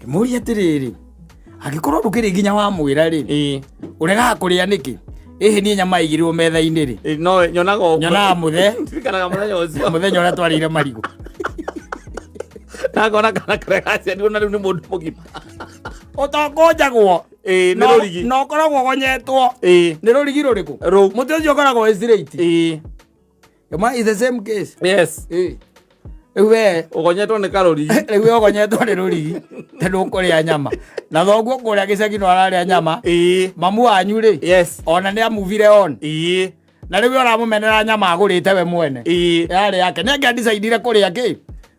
Ngĩmũria atĩrĩrĩ, angĩkorwo ndũkĩrĩ nginya wamwĩra rĩ, ũregaga kũrĩa nĩkĩ? Ĩhĩ niĩ nyama ĩigĩrĩrwo metha-inĩ rĩ, Ĩĩ, no nyonaga ũguo. Nyonaga mũthe. Ndirikanaga mũthenya ũcio. Mũthenya ũrĩa twarĩire marigũ. Na ngona kana karĩa gaciarirwo na rĩu nĩ mũndũ mũgima. Ũtokũnjagwo. Ĩĩ, nĩ rũrigi. Na ũkoragwo ũgonyetwo. Nĩ rũrigi rũrĩkũ? Rũu. Mũtĩ ũcio ũkoragwo wĩ straight. Ĩma is the same case. Ĩĩ. Rĩu we Ũgonyetwo nĩ karũrigi. Rĩu we ũgonyetwo nĩ rũrigi tondũ ũkũrĩa nyama. Na thoguo kũrĩa gĩcagi no ararĩa nyama. Mamu wanyu rĩ. Ona nĩ amuvire on. Na rĩu we ũramũmenera nyama agũrĩte we mwene. Yarĩ yake. Nĩ angĩa decide kũrĩa kĩ?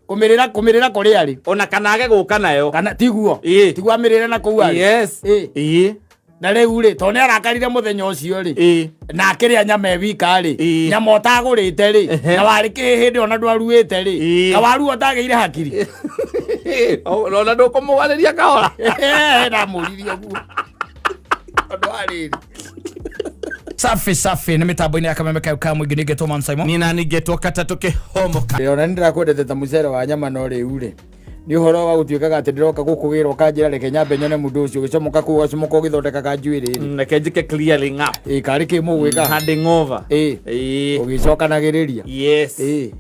Kũmĩrĩra kũmĩrĩra kũrĩa rĩ. Ona kana age gũka nayo. Kana tiguo. Tiguo amĩrĩre na kũu arĩ. Na rĩu rĩ, tondũ nĩ arakarire mũthenya ũcio rĩ, na akĩrĩa nyama ĩ wika rĩ, nyama ũtagũrĩte rĩ, na warĩ kĩhĩ hĩndĩ ĩyo na ndwaruĩte rĩ, kawaru ũtagĩire hakiri. Ona ndũkũmũgarĩria kahora. Ndamũririe ũguo. Tondũ wa rĩrĩ. Safi safi nĩ mĩtambo-inĩ ya kameme kayo ka mũingĩ nĩngetwo Man Simon. Nĩ nani ngetwo katatũ kĩhomoka. Ona nĩ ndĩrakwendete ta mũcere wa nyama no rĩu rĩ, nĩ ũhoro wa gũtuĩkaga atĩ ndĩroka gũkũgĩra ũkanjĩra reke nyambe nyone mũndũ ũcio ũgĩcomoka kũu ũgacomoka ũgĩthondekaga njuĩrĩ rĩ. Reke njĩke clearing up. Ĩ karĩ kĩ mũgwĩka? Handing over. Ĩ. Ũgĩcokanagĩrĩria. Ĩ.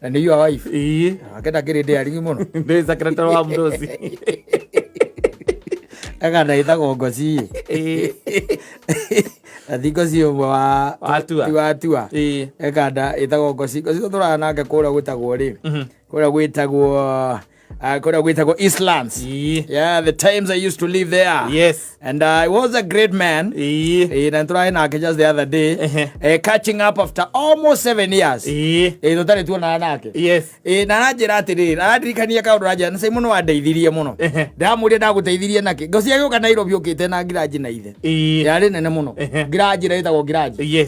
Na nĩ your wife. Ake ndakĩrĩ ndĩaringi mũno. Ndĩ secretary wa mũndũ Agana ĩtagwo ngoci. Na ti ngoci ũmwe wa Watua. Ti watua. Ekanda ĩtagwo ngoci. Ngoci tũtũraga nake kũrĩa gwĩtagwo rĩ. Kũrĩa gwĩtagwo kũrĩa gwĩtagwo Eastlands. Yeah, the times I used to live there. And I was a great man. Na tũrarĩ nake just the other day. Catching up after almost 7 years. Tũtarĩ tuonana nake. Na aranjĩra atĩrĩrĩ, arandirikania kaũndũ aranjĩra na Simon wandeithirie mũno. Ndamũria ndagũteithirie nakĩ? Ngoci agĩũka Nairobi ũkĩte na ngiraji na ithe. Yarĩ nene mũno. Ngiraji ĩrĩa ĩtagwo ngiraji.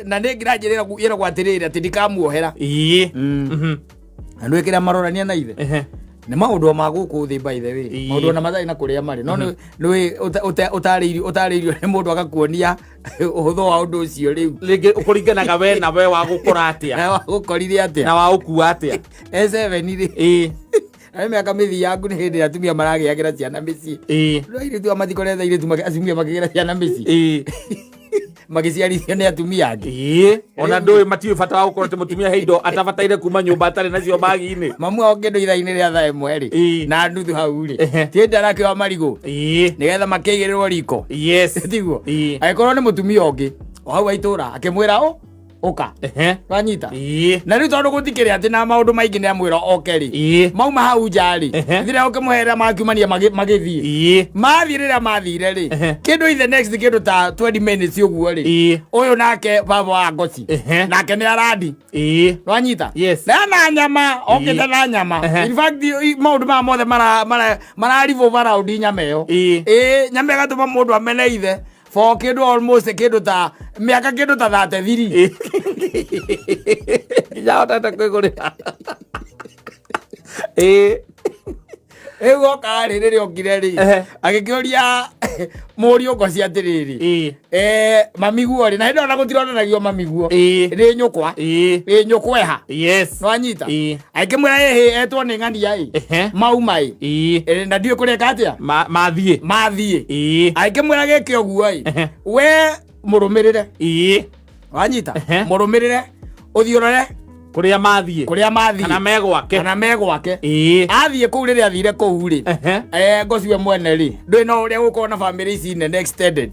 Na nĩ ngiraji ĩragwo atĩrĩrĩ atĩ ndikamuohera. Na ndũĩ kĩrĩa marorania na ithe? Nĩ maũndũ ma gũkũ thĩ, by the way. Maũndũ ona matarĩ na kũrĩa marĩ. No nĩ ũtarĩirio nĩ mũndũ agakuonia ũhũthũ wa ũndũ ũcio rĩu. Rĩngĩ ũkũringanaga we na we wa gũkora atĩa. Na wa gũkorire atĩa. Na wa ũkua atĩa. E7 rĩ. Na nĩ mĩaka mĩthiangu nĩ hĩndĩ ĩrĩa atumia maragĩagĩra ciana mĩciĩ. No airĩtu a matikorete airĩtu atumia makĩgĩra ciana mĩciĩ. Magĩciarithio nĩ atumia angĩ. Ona ndũĩ matiũĩ bata wa gũkorwo atĩ mũtumia he indo atabataire kuma nyũmba atarĩ nacio bagi-inĩ. Mamu ao kĩndũ ithaa-inĩ rĩa thaa 1 rĩ. Na nuthu hau rĩ. Ti hĩndĩ arakĩoya marigũ. Nĩgetha makĩigĩrĩrwo riko. Tiguo. Angĩkorwo nĩ mũtumia ũngĩ o hau wa itũra akĩmwĩra ũ ũka. Wanyita. Na rĩu tondũ gũtikĩrĩ atĩ na maũndũ maingĩ nĩ amwĩra oke rĩ. Mauma hau nja rĩ. Thĩrĩa ũkĩmũherera makiumania magĩthiĩ. Mathiĩ rĩrĩa mathire rĩ. Kĩndũ in the next kĩndũ ta 20 minutes ũguo rĩ. Ũyũ nake baba wa ngoci. Nake nĩ arandi. Wanyita. Na na nyama okĩte na nyama. In fact maũndũ maya mothe mara mara mara revolve around nyama ĩyo. Ĩ nyama ĩgatũma mũndũ amene ithe for kĩndũ almost kĩndũ ta mĩaka kĩndũ ta 33. Nginya ahotete kwĩgũrĩra. Rĩu oka rĩ rĩrĩa okire rĩ agĩkĩũria mũriũ ngoci atĩrĩrĩ, mamiguo rĩ, na hĩndĩ ĩyo ona gũtironanagio mamiguo rĩ nyũkwa ĩ nyũkweha. Nwanyita. Agĩkĩmwĩra ĩhĩ etwo nĩ ng'ania ĩ mauma ĩ. Na ndiũĩ kũreka atĩa. Mathiĩ. Mathiĩ. Agĩkĩmwĩra gĩke ũguo ĩ, we mũrũmĩrĩre. Wanyita. Mũrũmĩrĩre ũthiĩ ũrore kũrĩa mathiĩ. Kũrĩa mathiĩ. Kana me gwake. Kana me gwake. Athiĩ kũu rĩrĩa athire kũu rĩ, ngoci we mwene rĩ ndũĩ no ũrĩa gũkorwo na famĩlĩ ici nene extended.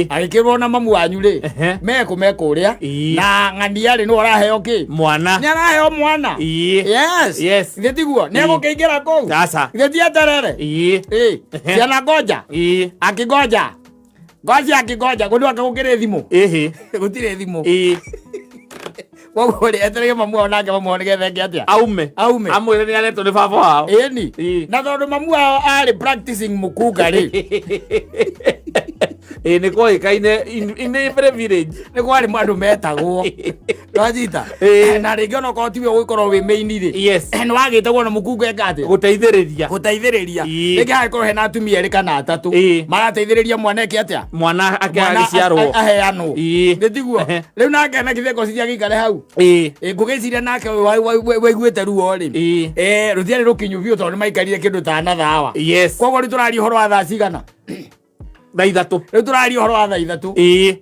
Agĩkĩrwo na mamu wanyu rĩ mekũ me kũrĩa na ng'ania rĩ nĩwe ũraheo kĩ? Mwana. Nĩ araheo mwana. Yes. Githĩ tiguo nĩ egũkĩingĩra kũu? Aca. Githĩ ti eterere? Ĩ ciana ngoja. Akĩngoja ngoci akĩngoja kũndũ ake gũkĩrĩ thimũ. Gũtirĩ thimũ. Koguo rĩ etereire mamu wao nake mamu wao nĩgetha eke atĩa? Aume. Aume. Amwĩre nĩ aretwo nĩ baba wao. Ĩni. Na tondũ mamu wao arĩ practicing mũkunga rĩ. Ĩ nĩ koĩkaine in every village. Nĩ kwarĩ andũ metagwo nwanyita. Ĩĩ. Na rĩngĩ onokorwo tiwe ũgũkorwo wĩ main rĩ, nĩ wagĩtagwo na mũkungo eka atĩa? Gũteithĩrĩria. Gũteithĩrĩria. Ĩĩ. Rĩngĩ hagĩkorwo hena atumia erĩ kana atatũ Ĩĩ. marateithĩrĩria mwana eke atĩa? Mwana Mwana agĩciarwo. aheanwo. Ĩĩ. Nĩ tiguo? Ehe. Rĩu nake na githĩ ngoci agĩikare hau. Ĩĩ. Ĩ, ngũgĩciria nake waiguĩte ruo rĩ. Ĩĩ. Eh, rũtiarĩ rũkinyu biũ tondũ nĩ maikarire kĩndũ ta nathawa. Koguo rĩu tũraria ũhoro wa thaa cigana? Thaa 3. Rĩu tũraria ũhoro wa thaa 3.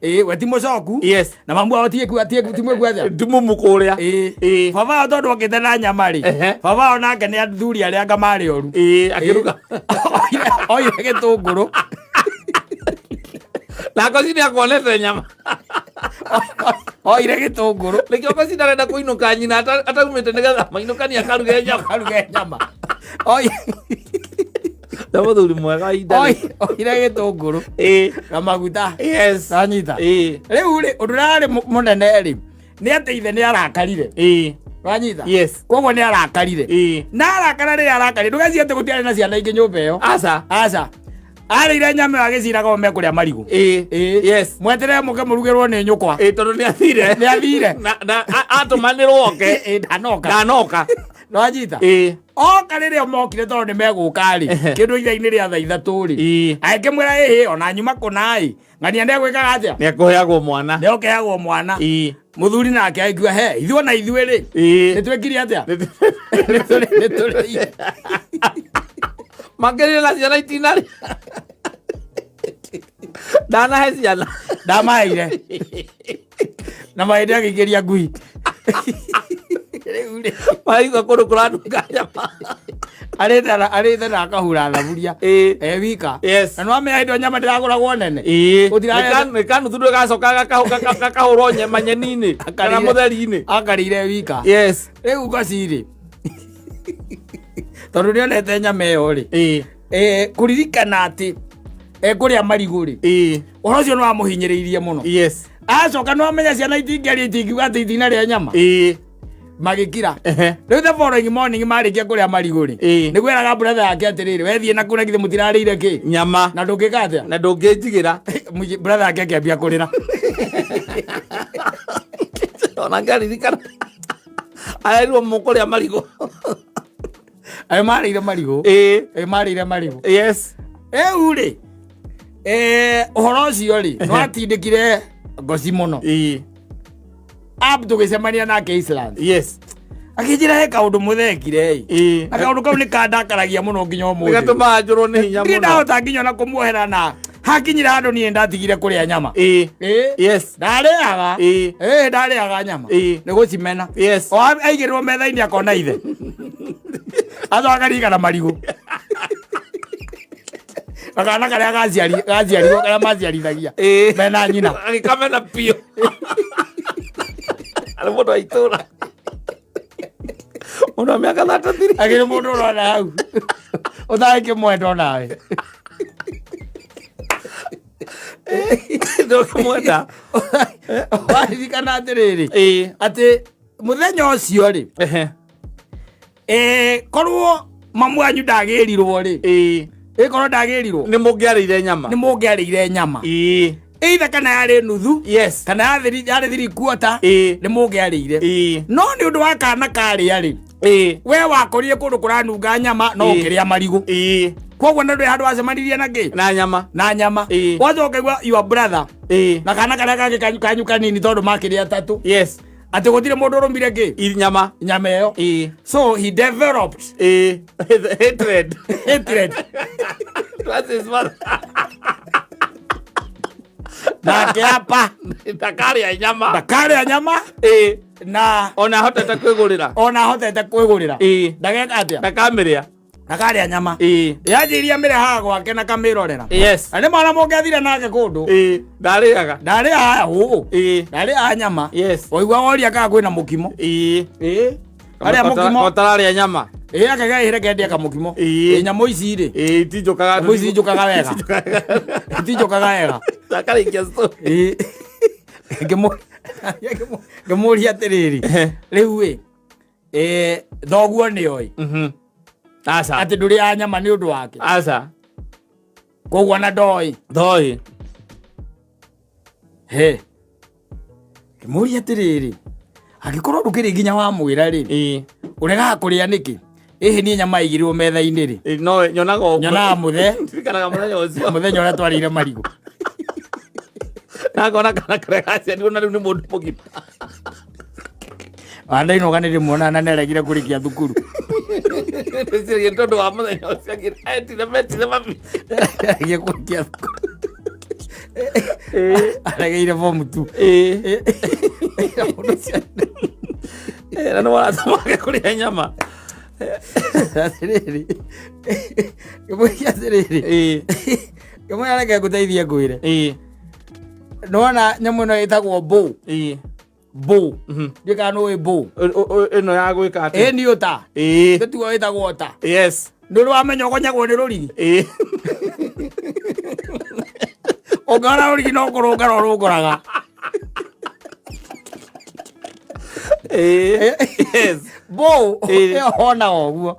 Ĩĩ, we ti mũcoku. Na mamu wao timwĩku atĩa? Ndumumu kũrĩa. Ĩĩ. Ĩĩ. Baba wao tondũ okĩte na nyama rĩ, baba wao nake nĩ athuri arĩa anga marĩ oru. Ĩĩ, akĩruga. Oire gĩtũngũrũ. Na ngoci nĩ akuonete nyama. Oire gĩtũngũrũ. Nĩkĩo ngoci ndarenda kũinũka nyina ataumĩte nĩgetha mainũkania akaruge nyama. Akaruge nyama. Na mũthuri mwega wa ihinda rĩu. Oire gĩtũngũrũ na maguta. Nanyita. Rĩu rĩ, ũndũ ũrĩa warĩ mũnene rĩ, nĩ atĩ ithe nĩ arakarire. Wanyita? Koguo nĩ arakarire. Na arakara rĩrĩa arakarire, ndũgecirie atĩ gũtiarĩ na ciana ingĩ nyũmba ĩyo. Aca. Aca. Arĩire nyama ĩyo agĩciraga o mekũrĩa marigũ. Ĩĩ. Mweterere mũke mũrugĩrwo nĩ nyũkwa. Ĩĩ, tondũ nĩ athire. Nĩ athire. Na atũmanĩrwo oke. Ĩĩ, ndanoka. Ndanoka. Nĩwanyita? Ĩĩ. Oka rĩrĩa mokire tondũ nĩ megũka rĩ, kĩndũ ithaa-inĩ rĩa thaa 3 rĩ. Agĩkĩmwĩra ĩhĩ ona nyuma kũna ĩ. Ng'ania nĩ egwĩkaga atĩa? Nĩ ekũheagwo mwana. Nĩ ũkeagwo mwana. Ĩĩ. Mũthuri nake agĩkiuga he ithuĩ ona ithuĩ rĩ. Ĩĩ. Nĩ twĩkire atĩa? Nĩ tũrĩire. Makĩrire na ciana itinarĩ. Ndanahe ciana. Ndamaheire. Na mahĩndĩ agĩikĩria ngui. Rĩu rĩ. Maraigua kũndũ kũranunga nyama. Arĩte na akahura thaburia. Ĩĩ. E wika. Yes. Na nĩwamenya hĩndĩ ĩyo nyama ndĩragũragwo nene. Ĩĩ. Gũtirarĩ- Nĩ kanuthu gacoka gakahũrwo nyema nyeni-inĩ kana mũtheri-inĩ. Akarĩire wika. Rĩu ngoci rĩ, tondũ nĩonete nyama ĩyo rĩ, Ĩĩ. Kũririkana atĩ ekũrĩa marigũ rĩ, Ĩĩ. ũhoro ũcio nĩwamũhinyĩrĩirie mũno. Acoka nĩwamenya ciana itingĩaria itingiuga atĩ itinarĩa nyama. Ĩĩ. Magĩkira. Rĩu the following morning marĩkia kũrĩa marigũ rĩ, nĩguo eraga brother yake atĩrĩrĩ, wethiĩ na kũrĩa githĩ mũtirarĩire kĩ? Nyama. Na ndũngĩka atĩa? Na ndũngĩnjigĩra. Brother yake akĩambia kũrĩra. Ona ngaririkana. Arerirwo mũkũrĩa marigũ. Ayo marĩire marigũ. Ĩĩ. Ĩ marĩire marigũ. Rĩu rĩ, ũhoro ũcio rĩ, nĩwatindĩkire ngoci mũno. Ĩĩ. Up tũgĩcemania nake Island. Akĩnjĩra he kaũndũ mũthekire ĩ. Ĩĩ. Na kaũndũ kau nĩ kandakaragia mũno nginya ũmũthĩ. Nĩgatũmaga njũrwo nĩ hinya Ndirĩ mũno. ndahota nginya ona kũmuohera na hakinyire handũ niĩ ndatigire kũrĩa nyama. Ĩĩ. Ĩĩ. Ndarĩaga. Ĩĩ. Ĩĩ, ndarĩaga nyama. Ĩĩ. Nĩ gũcimena. Yes. O aigĩrĩrwo metha-inĩ akona ithe. Acoka akarigana marigũ. Na kana karĩa gaciarirwo karĩa maciarithagia. Ĩĩ. Mena nyina. Agĩkamena biũ. Arĩ mũndũ wa itũũra. Mũndũ wa mĩaka 33. Akĩrĩ mũndũ ũrona hau. Ũtangĩkĩmwenda onawe. Ndũngĩmwenda. Waririkana atĩrĩrĩ. Ĩĩ. Atĩ mũthenya ũcio rĩ, korwo mamu wanyu ndagĩrirwo rĩ, Ĩĩ. ĩkorwo ndagĩrirwo, Nĩ mũngĩarĩire nyama. nĩ mũngĩarĩire nyama. Ĩĩ. Either kana yarĩ nuthu, kana yarĩ three quarter, Ĩĩ. nĩ mũngĩarĩire. Ĩĩ. No nĩ ũndũ wa kana karĩa rĩ, Ĩĩ. we wakorire kũndũ kũranunga nyama no Ĩĩ. ũkĩrĩa marigũ. Ĩĩ. Koguo nĩ ndũrĩ handũ wacemanirie na kĩ? Na nyama. Na nyama. Ĩĩ. Wacoka ũkaigua your brother Ĩĩ. na kana karĩa kangĩ kanyu kanini tondũ makĩrĩ atatũ. Atĩ gũtirĩ mũndũ ũrũmire kĩ? Nyama. Nyama ĩyo. Ĩĩ. So he developed Ĩĩ. Hatred. hatred. Towards his mother. Na akĩapa Ndakarĩa nyama. ndakarĩa nyama Ĩĩ. na Ona ahotete kwĩgũrĩra. ona ahotete kwĩgũrĩra. Ĩĩ. Ndageka atĩa? Ndakamĩrĩa. Ndakarĩa nyama. Ĩĩ. Yanjĩirie amĩrehaga gwake na kamĩrorera. Yes. Na nĩ mwana mũngĩathire nake kũndũ. Ĩĩ. Ndarĩaga. Ndarĩaga hũ. Ĩĩ. Ndarĩaga nyama. Yes. Waigua woria kana kwĩna mũkimo. Ĩĩ. Ĩĩ. Arĩa mũkimo. Ũtararĩa nyama. Ĩĩ akagaĩre kendia kamũkimo. Ĩĩ. Ĩĩ nyamũ ici rĩ. Ĩĩ itinjũkaga. Nyamũ ici injũkaga wega. Itinjũkaga wega. Ndakarĩkia story. Ĩĩ. Ngĩmũria atĩrĩrĩ. Rĩu ĩ, thoguo nĩoĩ Aca. atĩ ndũrĩaga nyama nĩ ũndũ wake. Aca. Koguo ona ndoĩ. Ndoĩ. He ngĩmũria atĩrĩrĩ, angĩkorwo ndũkĩrĩ nginya wamwĩra rĩ, ũregaga kũrĩa nĩkĩ? Ĩhĩ niĩ nyama ĩigĩrĩrwo metha-inĩ rĩ, Ĩĩ, no nyonaga ũguo. Nyonaga mũthe. Ndirikanaga mũthenya ũcio. Mũthenya ũrĩa twarĩire marigũ. Na ngona kana karĩa gaciarirwo na rĩu nĩ mũndũ mũgima. Wandainũka nĩ ndĩmuonaga na nĩaregire kũrĩkia thukuru. Ndĩciragia nĩ tondũ wa mũthenya ũcio etire metire mami. Aregire kũrĩkia thukuru. Aregeire form 2. Mũndũ ũcio. Na nĩ waratũmage kũrĩa nyama. Atĩrĩrĩ, ngĩmwĩra atĩrĩrĩ, ngĩmwĩra reke ngũteithie ngwĩre. Nĩwona nyamũ ĩno ĩtagwo mbũ? Mbũ. Ndiũĩ kana nĩũĩ mbũ. Ĩno ya gwĩka atĩa? Ĩ nĩ ũta. Tĩtuo ĩtagwo ũta. Yes. Nĩ ũrĩ wamenya ũgonyagwo nĩ rũrigi? Ũngĩona rũrigi no kũrũngara ũrũngũraga. Yes. Mbũ ĩyo wonaga ũguo.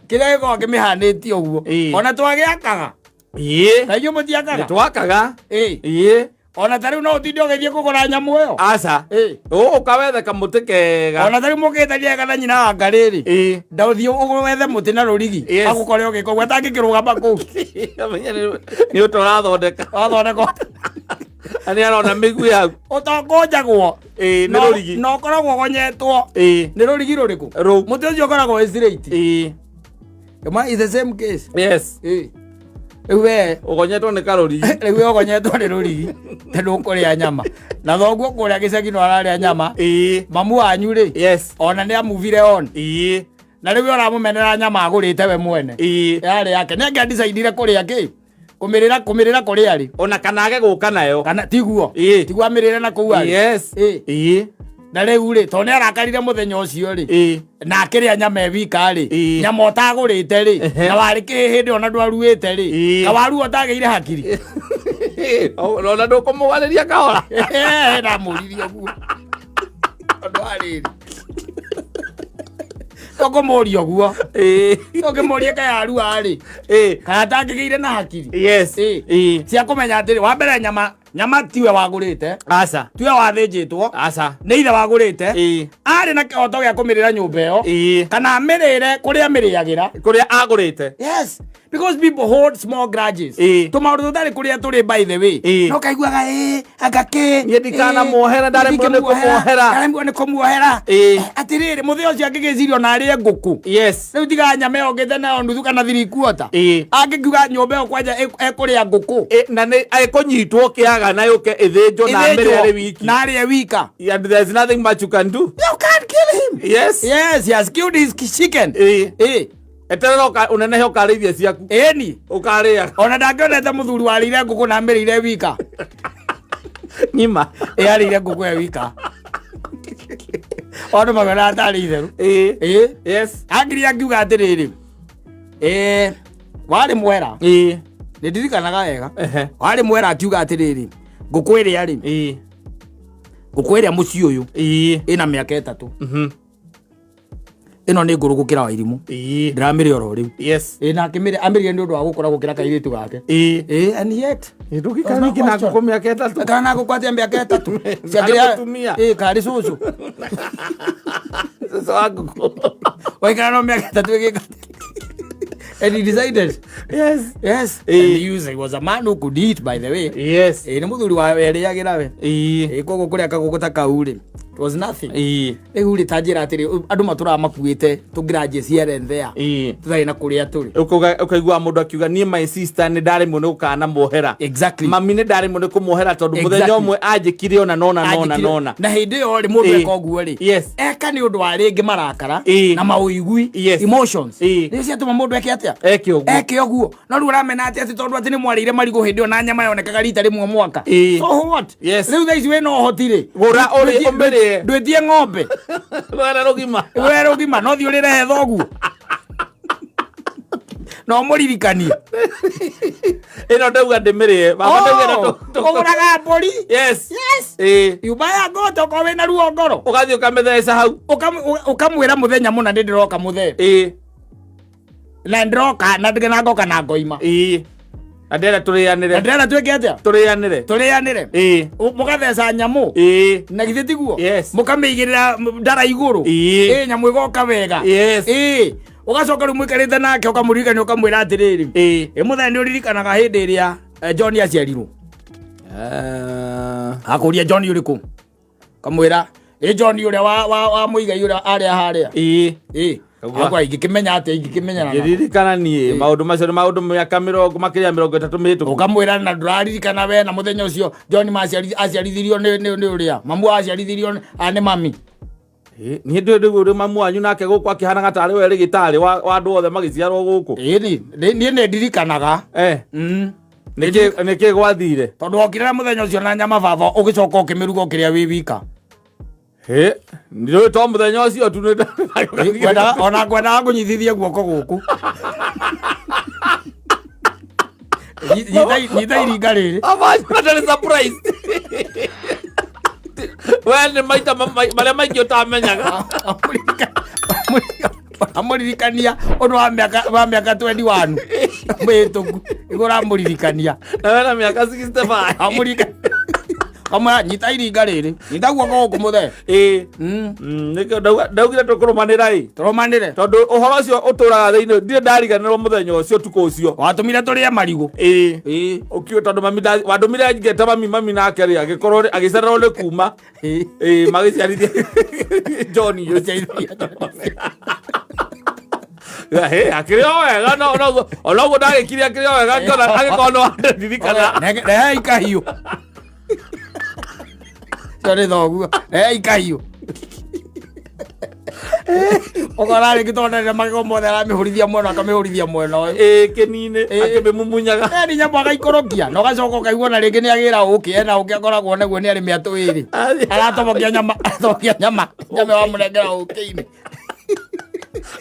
Kĩrĩa gĩkoragwo kĩmĩhanĩtie ũguo. Ona twagĩakaga. Na inyuĩ mũtiakaga? Nĩ twakaga. Ona ta rĩu no ũtinde ũgĩthiĩ kũgũra nyamũ ĩyo. Aca. Ũka wethe kamũtĩ kega. Ona ta rĩu mũkĩtania kana nyina wa ngarĩrĩ. Ndaũthiĩ wethe mũtĩ na rũrigi. Agũkore ũgĩka ũguo atangĩkĩrũgama kũu. Amenye nĩ ũta ũrathondeka. Wathondeka ũta. Na nĩ arona mĩguĩ yaku. Ũta ũkũnjagwo. Nĩ rũrigi. Na ũkoragwo ũgonyetwo. Nĩ rũrigi rũrĩkũ? Rũu. Mũtĩ ũcio ũkoragwo wĩ straight. Ĩma is the same case. Yes. Rĩu we ũgonyetwo nĩ karũrigi. Rĩu we ũgonyetwo nĩ rũrigi tondũ ũkũrĩa nyama. Na thoguo kũrĩa gĩcagi no ararĩa nyama. Mamu wanyu rĩ. Yes. Ona nĩ amuvire on. Na rĩu we ũramũmenera nyama agũrĩte we mwene. Yarĩ yake. Nĩ angĩa decide kũrĩa kĩ? Kũmĩrĩra kũmĩrĩra kũrĩa rĩ. Ona kana age gũka nayo. Kana tiguo. Tiguo amĩrĩre na kũu arĩ. Yes. Na rĩu rĩ, tondũ nĩ arakarire mũthenya ũcio rĩ. Na akĩrĩa nyama ĩ wika rĩ. Nyama ũtagũrĩte rĩ. Na warĩ kĩhĩ hĩndĩ ĩyo na ndwaruĩte rĩ. Kawaru ũtagĩire hakiri. Ona ndũkũmũgarĩria kahora. Ndamũririe ũguo. Tondũ wa rĩrĩ. Tũkũmũria ũguo. Tũkĩmũria kayarua rĩ. Kana atangĩgĩire na hakiri. Yes. Cia kũmenya atĩrĩ, wa mbere nyama nyama tiwe wagũrĩte. Aca. Tiwe wathĩnjĩtwo. Aca. Nĩ ithe wagũrĩte. Arĩ na kĩhoto gĩa kũmĩrĩra nyũmba ĩyo. Kana amĩrĩre kũrĩa amĩrĩagĩra. Kũrĩa agũrĩte. Yes. Because people hold small grudges. Tũmaũndũ tũtarĩ kũrĩa tũrĩ by the way. No kaiguaga anga kĩ. Niĩ ndikanamuohera, ndaremwo nĩ kũmuohera. Ndaremwo nĩ kũmuohera. Atĩrĩrĩ, mũthĩ ũcio angĩgĩciria ona arĩe ngũkũ. Yes. Rĩu tiga nyama ĩyo ũngĩte nayo nuthu kana 3/4. Angĩkiuga nyũmba ĩyo kwanja ekũrĩa ngũkũ. Na nĩ ekũnyitwo kĩaga na yũke ĩthĩnjwo na amĩrĩe arĩ wiki. Na arĩe wika. And there's nothing much you can do. You can't kill him. Yes. Yes, he has killed his chicken. Eterera ũnenehe ũkarĩithia ciaku. Ĩni. Ũkarĩa. Ona ndangĩonete mũthuri warĩire ngũkũ na amĩrĩire wika. Ng'ima. Arĩire ngũkũ e wika. Andũ mamenaga tarĩ itheru. Yes. Angiri angiuga atĩrĩrĩ. Warĩ mwera. Nĩ ndirikanaga wega. Warĩ mwera akiuga atĩrĩrĩ. Ngũkũ ĩrĩa rĩ. Ngũkũ ĩrĩa mũciĩ ũyũ. Ĩna mĩaka 3. Ĩno nĩ ngũrũ gũkĩra Wairimũ. Ndĩramĩrĩa oro rĩu. Yes. Na akĩmĩrĩa, amĩrĩire nĩ ũndũ wa gũkũra gũkĩra kairĩtu gake. And yet. Ndũgĩikara wiki na ngũkũ mĩaka 3. Kana na ngũkũ atĩa mĩaka 3. Karĩ mũtumia. Karĩ cũcũ. Cũcũ wa ngũkũ. Waikara no mĩaka 3 ĩgĩka. And he decided. Yes. Yes. And he used, he was a man who could eat, by the way. Yes. Nĩ mũthuri wa werĩagĩra we. Koguo kũrĩa kagũkũ ta kau rĩ. It was nothing. Rĩu rĩ, ta njĩra atĩrĩ, andũ matũraga makuĩte tũ grudges here and there. Tũtarĩ na kũrĩa tũrĩ. Ũkaigua mũndũ akiuga niĩ my sister nĩ ndaremwo nĩ gũkanamuohera. Exactly. Mami nĩ ndaremwo nĩ kũmuohera tondũ mũthenya ũmwe anjĩkire ona nona nona nona. Na hĩndĩ ĩyo rĩ, mũndũ eka ũguo rĩ. Yes. Eka nĩ ũndũ wa rĩngĩ marakara na maũigui. Yes. Emotions. Nĩ ciatũma mũndũ eke atĩa? Eke ũguo. Eke ũguo. No rĩu ũramena atĩ atĩ tondũ atĩ nĩ mwarĩire marigũ hĩndĩ ĩyo na nyama yonekaga rita rĩmwe mwaka. So what? Yes. Rĩu thaa ici wĩna ũhoti rĩ. Gũra ũrĩe ũmĩrĩe. Ndwĩtie ng'ombe. Rwere rũgima. Rwere rũgima no thiĩ ũrĩrehe thoguo. No mũririkanie. Ĩno ndauga ndĩmĩrĩe. Baba ndauga ĩno Ũgũraga mbũri. Yes. Yes. You buy a goat okorwo wĩna ruo ngoro. Ũgathiĩ ũkamĩtheca hau. Ũkamwĩra mũthenya mũna nĩ ndĩroka mũthee. Na ndĩroka na ngoka na ngoima. Na ndĩrenda tũrĩanĩre. Na ndĩrenda twĩke atĩa? Tũrĩanĩre. Tũrĩanĩre. Ĩĩ. Mũgatheca nyamũ. Ĩĩ. Na githĩ tiguo? Yes. Mũkamĩigĩrĩra ndara igũrũ. Ĩĩ. Ĩĩ, nyamũ ĩgoka wega. Yes. Ĩĩ. Ũgacoka rĩu mũikarĩte nake ũkamũririkania ũkamwĩra atĩrĩrĩ. Ĩĩ. Ĩ mũthenya nĩ ũririkanaga hĩndĩ ĩrĩa John aciarirwo? Akũria John ũrĩkũ? Kamwĩra ĩ John ũrĩa wa mũigai ũrĩa arĩa harĩa. Ĩĩ. Ĩĩ. Kaguo. Akwa ingĩkĩmenya atĩa ingĩkĩmenyana na Ngĩririkana niĩ maũndũ macio nĩ maũndũ mĩaka mĩrongo makĩria ya 30 mĩhĩtũku. Ũkamwĩra na ndũraririkana we na mũthenya ũcio John aciarithirio nĩ ũrĩa mamu aciarithirio nĩ mami. Ĩĩ, niĩ ndĩ rĩu ũrĩ mamu wanyu nake gũkũ akĩhanaga tarĩ we rĩgĩtarĩ wa andũ othe magĩciarwo gũkũ. Ĩni niĩ nĩ ndirikanaga. Nĩkĩ gwathire? Tondũ wokire na mũthenya ũcio na nyama baba ũgĩcoka ũkĩmĩruga ũkĩrĩa wĩ wika. Ĩ, nĩ to mũthenya ũcio tu nĩ Ona ngwendaga ngũnyitithie guoko gũkũ. Nyita iringa rĩrĩ. Amanyu surprise. We nĩ maita marĩa maingĩ ũtamenyaga. Amũririkania ũndũ wa mĩaka 21 mĩhĩtũku nĩguo ũramũririkania. Na wena mĩaka 65. Amũririkania. Kamwĩra nyita iringa rĩrĩ. Nyita guoko gũkũ mũthee. Ĩĩ. Nĩkĩo ndaugire tũkũrũmanĩra ĩ. Tũrũmanĩre. Tondũ ũhoro ũcio ũtũraga thĩinĩ ndirĩ ndariganĩrwo mũthenya ũcio ũtukũ ũcio. Watũmire tũrĩe marigũ. Ĩĩ. Ĩĩ. Ũkiũ tondũ mami wandũmire ngeta mami nake rĩ agĩkorwo agĩcererwo nĩ kuma. Ĩĩ. Ĩĩ magĩciarithia John ũcio. Hĩ, akĩrĩ o wega no no ona ũguo ndagĩkire akĩrĩ o wega ngĩona agĩkorwo no andirikana. Rehei kahiũ. Cio nĩ thoguo. Rehei kahiũ. Ũkora rĩngĩ tondũ ndarĩ na magego mothe aramĩhũrithia mwena akamĩhũrithia mwena ũyũ. Ĩĩ kĩnini Ĩĩ. akĩmĩmumunyaga. Eni nyamũ agaikũrũkia na ũgacoka ũkaigua na rĩngĩ nĩ agĩra ũkĩ ena ũkĩ akoragwo naguo nĩ arĩ mĩatũ ĩrĩ. Aratobokia nyama aratobokia nyama nyama wamũnengera ũkĩ-inĩ.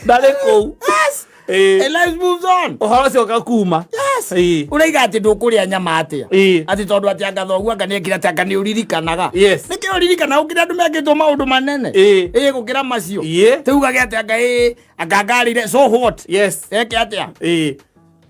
Ndarĩ kũu. Yes. Ĩĩ. And life moves on. Ũhoro ũcio ũgakuma. Yes. Ĩĩ. Ũraiga atĩ ndũkũrĩa nyama atĩa? Ĩĩ. Atĩ tondũ atĩ anga thoguo anga nĩekire atĩ anga nĩ ũririkanaga. Yes. Nĩkĩo ũririkanaga gũkĩra andũ mekĩtwo maũndũ manene. Ĩĩ. Ĩĩ gũkĩra macio. Ĩĩ. Tuugage atĩ anga ĩĩ anga ngarĩire so what? Yes. Eke atĩa? Ĩĩ.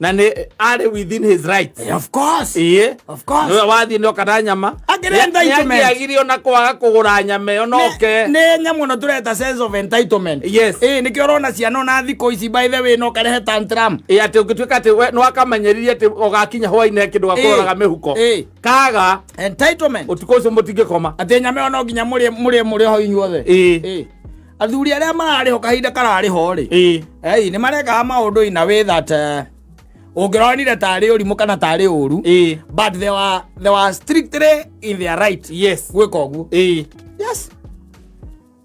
Na nĩ arĩ within his rights. Of course. Ĩĩ. Of course. Nĩwe wathiĩ nĩoka na nyama. Akĩrĩ entitlement. Nĩangĩagire ona kwaga kũgũra nyama ĩyo noke. Nĩ nyamũ ĩno tũreta sense of entitlement. Yes. Ĩĩ nĩkĩo ũrona ciana ona thikũ ici by the way no karehe tantrum. Ĩĩ atĩ ũngĩtuĩka atĩ we nĩwakamenyeririe atĩ ũgakinya hwainĩ kĩndũ gakũroraga mĩhuko. Ĩĩ. Kaga Entitlement. ũtukũ ũcio mũtingĩkoma. Atĩ nyama ĩyo no nginya mũrĩe mũrĩe mũrĩe ho inyuothe. Ĩĩ. Ĩĩ. Athuri arĩa mararĩho kahinda kararĩho rĩ. Ĩĩ. Ei, nĩ marekaga maũndũ in a way that ũngĩronire tarĩ ũrimũ kana tarĩ ũru. Ĩĩ. But they were strictly in their right. Yes. Gwĩka ũguo. Ĩĩ. Yes.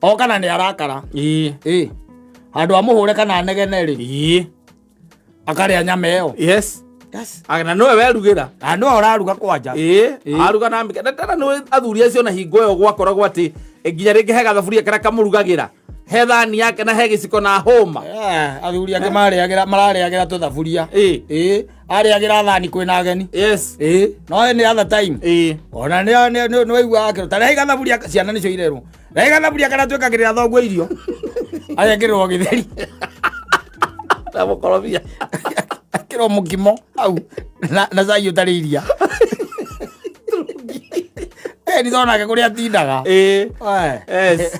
O kana nĩ arakara. Ĩĩ. Ĩĩ. Handũ amũhũre kana anegene rĩ. Ĩĩ. Akarĩa nyama ĩyo. Yes. Yes. Na nĩwe werugĩra. Na nĩwe ũraruga kwanja. Ĩĩ. Ĩĩ. Aruga na mĩke. Na tena nĩwe athuri acio na hingo ĩyo gwakoragwo atĩ nginya rĩngĩ he gathaburia karĩa kamũrugagĩra. He thani yake na he gĩciko na hũma. Athuri angĩ mararĩagĩra tũthaburia. Ĩĩ. Ĩĩ. Arĩagĩra thani kwĩna ageni. Yes. Ĩĩ. No any other time. Ĩĩ. Ona nĩ waiguaga akĩrwo ta rehai gathaburia ciana nĩcio irerwo. Rehai gathaburia karĩa twĩkagĩrĩra thoguo irio. Agekĩrĩrwo gĩtheri. Na mũkorobia. Akĩrwo mũkimo hau na cai ũtarĩ iria. Nĩ ndonake kũrĩa atindaga. Ĩĩ. Yes.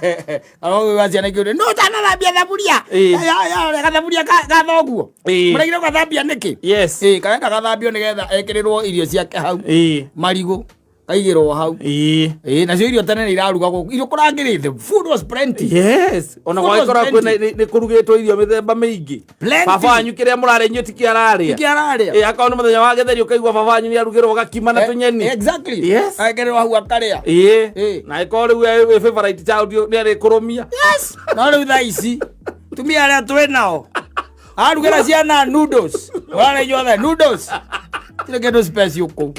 Aroigua ciana ikĩũria no ũtanathambia thaburia. Ĩĩ. Ya gathaburia ka thoguo. Ĩĩ. Mũraigire gũgathambia nĩkĩ? Yes. Ĩĩ, karenda gathambio nĩgetha ekĩrĩrwo irio ciake hau. Ĩĩ. Marigũ kaigĩrwo hau. Ĩĩ. Ĩĩ, nacio irio tene nĩ irarugagwo. Irio kũrangĩrĩte. Food was plenty. Yes. Ona Food was gwagĩkorwo kwĩna plenty. nĩ kũrugĩtwo irio mĩthemba mĩingĩ. Plenty. Baba wanyu kĩrĩa mũrarĩa inyuĩ tikĩ ararĩa. Tikĩ ararĩa. Ĩĩ, akorwo nĩ mũthenya wa gĩtheri ũkaigua baba wanyu nĩ arugĩrwo gakima na tũnyeni. Exactly. Yes. Agekĩrĩrwo hau akarĩa. Ĩĩ. Ĩĩ. Na ĩkorwo rĩu wĩ favorite child nĩ arĩkũrũmia. Yes. No rĩu thaa ici tumia arĩa twĩ nao arugĩra ciana noodles. Mũrarĩa inyuothe noodles. Tirĩ kĩndũ special kũu.